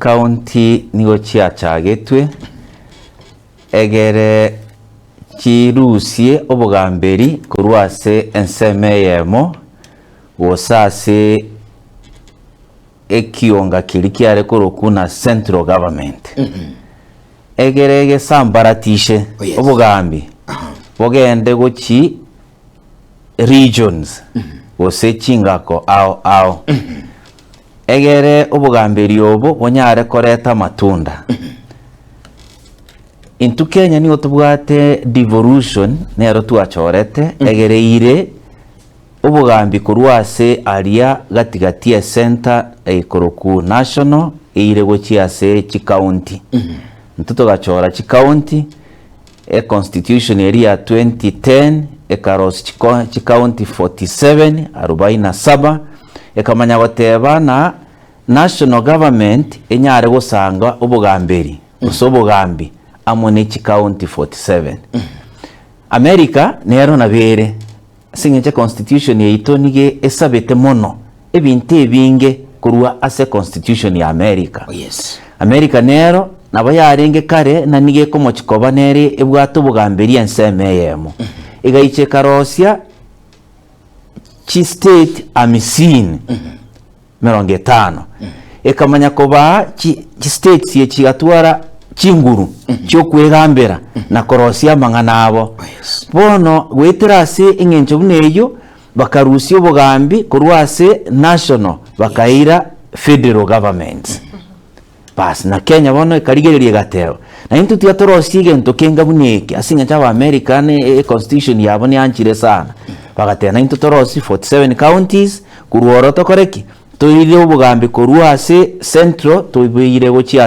Chikaunti nigo chiachagetwe egere chirusie obogamberi korwa ase ensemo eyemo gose ase ekionga keria kiare korokwa na central government. Egere gesambaratishe Oh, yes. obogambi bogende gochi regions gose chingako ao ao. Egere obogamberi obo bonyare koreta amatunda. Intwe Kenya nigo tobwate devolution nero twachorete egere eire obogambi korwa ase aria gati gati ecenter ekorokwa national eire gochia ase chicounty. Intwe togachora chicounty, econstitution eria ya 2010 ekarosia chiko chicounty 47, arobaini na saba, ekamanya goteba ng'a national government enyare gosanga obogamberi gose obogambi amo ne chicounty 47. America nero nabo ere, ase eng'encho econstitution yaito nigo esabete mono ebinto ebinge korwa ase econstitution ya America. Oh yes. America nero nabo yarenge kare na nigo ekomochi koba nere ebwate obogamberi ensemo eyemo. Egaicha ekarosia chistate amisini emerongo etano. Ekamanya kobaa chi chistates echi chigatwara chinguru chiokwegambera na korosia amang'ana abo. Oh yes. Bono goetera ase eng'encho buna eyio, bakarusia obogambi korwa ase national bakaira federal government. Bas, na Kenya bono ekarigereria egateba, na intwe tiga torosie egento kenga buna eke ase eng'encho Abaamerica ne econstitution yabo neanchire sana. Bagateba naintwe torosie 47 counties, korwa oro tokore ki? Toire obogambi korwa ase central toboire gochia.